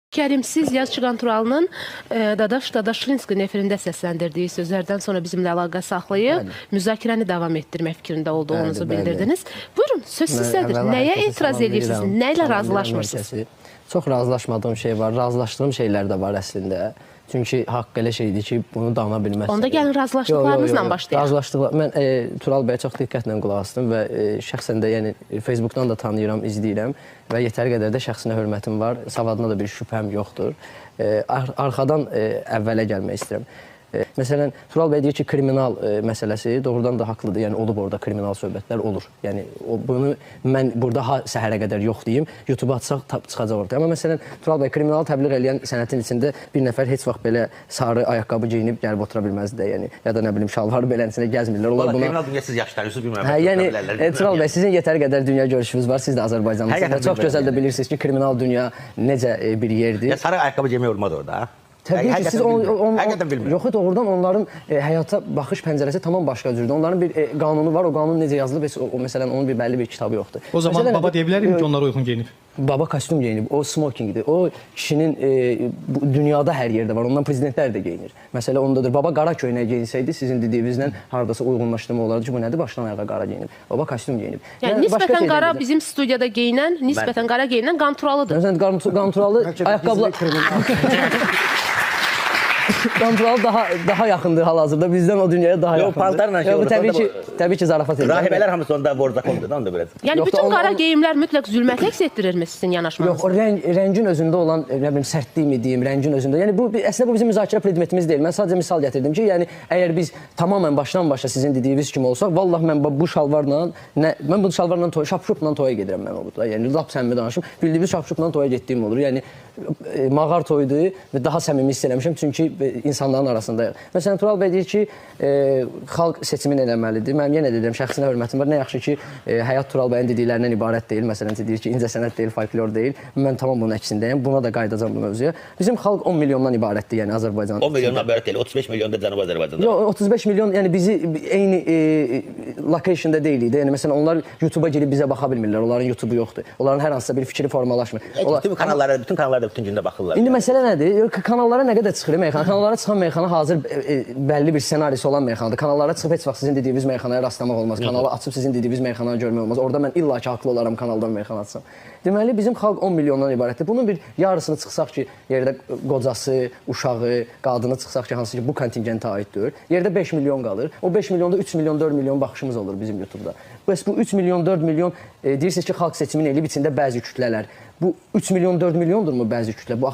Kərim, siz Yazıçı Qanturalının Dadaş Dadaşlinskinin efirində səsləndirdiyi sözlərdən sonra bizimlə əlaqə saxlayıb müzakirəni davam etdirmək fikrində olduğunuzu bildirdiniz. Buyurun, söz sizdədir. Nəyə etiraz edirsiniz? Nə ilə razılaşmırsınız? Çox razılaşmadığım şey var, razılaşdığım şeylər də var əslində. Çünki haqq elə şeydir ki, bunu dana bilməzsiniz. Onda gəlin razılaşdıqlarınızla başlayaq. Razılaşdıqlar. Mən Tural bəyə çox diqqətlə qulaq asdım və şəxsən də, yəni Facebookdan da tanıyıram, izləyirəm və yetəri qədər də şəxsinə hörmətim var, savadına da bir şübhəm yoxdur. Arxadan əvvələ gəlmək istəyirəm. Məsələn, Tural bəy deyir ki, kriminal məsələsi doğrudan da haqlıdır. Yəni, olub orada kriminal söhbətlər olur. Yəni, bunu mən burada ha səhərə qədər yox deyim, YouTube-a atsaq çıxacaq ortaya. Amma məsələn, Tural bəy, kriminal təbliğ eləyən sənətin içində bir nəfər heç vaxt belə sarı ayaqqabı geyinib gəlib otura bilməzdi də, yəni, ya da nə bilim, şalvarı beləsinə gəzmirlər. Onlar buna... Kriminal dünya siz yaşlarınızı bilməm. Hə, yəni, Tural bəy, sizin yetəri qədər dünya görüşünüz var, siz də Azərbaycanlısınız. Çox gözəl də bilirsiniz ki, kriminal dünya necə bir yerdir. Ya, sarı ayaqqabı geymək olmaz orada. Təbii ki, siz yox, doğrudan onların həyata baxış pəncərəsi tamam başqa cürdür. Onların bir qanunu var, o qanun necə yazılıb, məsələn, onun bir bəlli bir kitabı yoxdur. O zaman baba deyə bilərik ki, onlar uyğun geyinib? Baba kostyum geyinib, o smokingdir. O kişinin dünyada hər yerdə var, ondan prezidentlər də geyinir. Məsələ ondadır. Baba qara köynək geyinsəydi, sizin dediyinizlə hardasa uyğunlaşdırma olardı ki, bu nədir, başdan ayağa qara geyinib. Baba kostyum geyinib. Yəni, nisbətən qara bizim studiyada geyinən, nisbətən qara geyinən Qanturalıdır. Məsələn, Qanturalı ayaqqabılar... Qanturalı daha yaxındır hal-hazırda, bizdən o dünyaya daha yaxındır. Yox, paltarla şey olur. Təbii ki, zarafat edirəm. Rahibələr hamısı onda borzakondur, onda biraz. Yəni, bütün qara geyimlər mütləq zülmət əks etdirirmi sizin yanaşmanız? Yox, o rəngin özündə olan, nə bilim, sərtlik mi deyim, rəngin özündə. Yəni, əslində bu bizim müzakirə predmetimiz deyil. Mən sadəcə misal gətirdim ki, yəni, əgər biz tamamən başdan başa sizin dediyiniz kimi olsaq, vallah mən bu şalvarla, mən bu şalvarla, şapşupla toya gedirəm mən olur da. Yəni, lap səmimi danışım. Bildiyimiz şapşupla toya getdiyim olur. Yəni, mağar toydur və daha səmimi hiss eləmişəm, çünki insanların arasındayıq. Məsələn, Tural bəy deyir ki, xalq seçimin eləməlidir. Mənim yenə deyirəm, şəxsinə hörmətim var. Nə yaxşı ki, həyat Tural bəyin dediklərindən ibarət deyil. Məsələn, deyir ki, incəsənət deyil, folklor deyil. Mən tamam bunun əksindəyəm. Buna da qayıdacam bu mövzuya. Bizim xalq 10 milyondan ibarətdir, yəni Azərbaycan. 10 milyondan ibarət deyil, 35 milyon da Cənubi Azərbaycanda. Yox, 35 milyon, yəni bizi eyni locationda deyilik də. Yəni, məsələn, onlar YouTube-a girib bizə baxa bilmirlər. Onların YouTube-u yoxdur. Onların hər hansısa bir fikri formalaşmır. Bütün kanallara, bütün kanallarda bütün gündə baxırlar. İndi məsələ nədir? Kanallara nə qədər çıxır meyxana? Kanallara çıxan meyxana hazır bəlli bir senarisi olan meyxanadır. Kanallara çıxıb heç vaxt sizin dediyiniz meyxanaya rastlamaq olmaz. Kanalı açıb sizin dediyiniz meyxananı görmək olmaz. Orada mən illa ki haqlı olaram kanaldan meyxana açsam. Deməli, bizim xalq 10 milyondan ibarətdir. Bunun bir yarısını çıxsaq ki, yerdə qocası, uşağı, qadını çıxsaq ki, hansı ki bu kontingentə aiddir. Yerdə 5 milyon qalır. O 5 milyonda 3 milyon, 4 milyon baxışımız olur bizim YouTube-da. Bəs bu 3 milyon, 4 milyon deyirsiniz ki, xalq seçimini eləyib içində bəzi kütlələr. Bu 3 milyon, 4 milyondurmu bəzi kütlə? Bu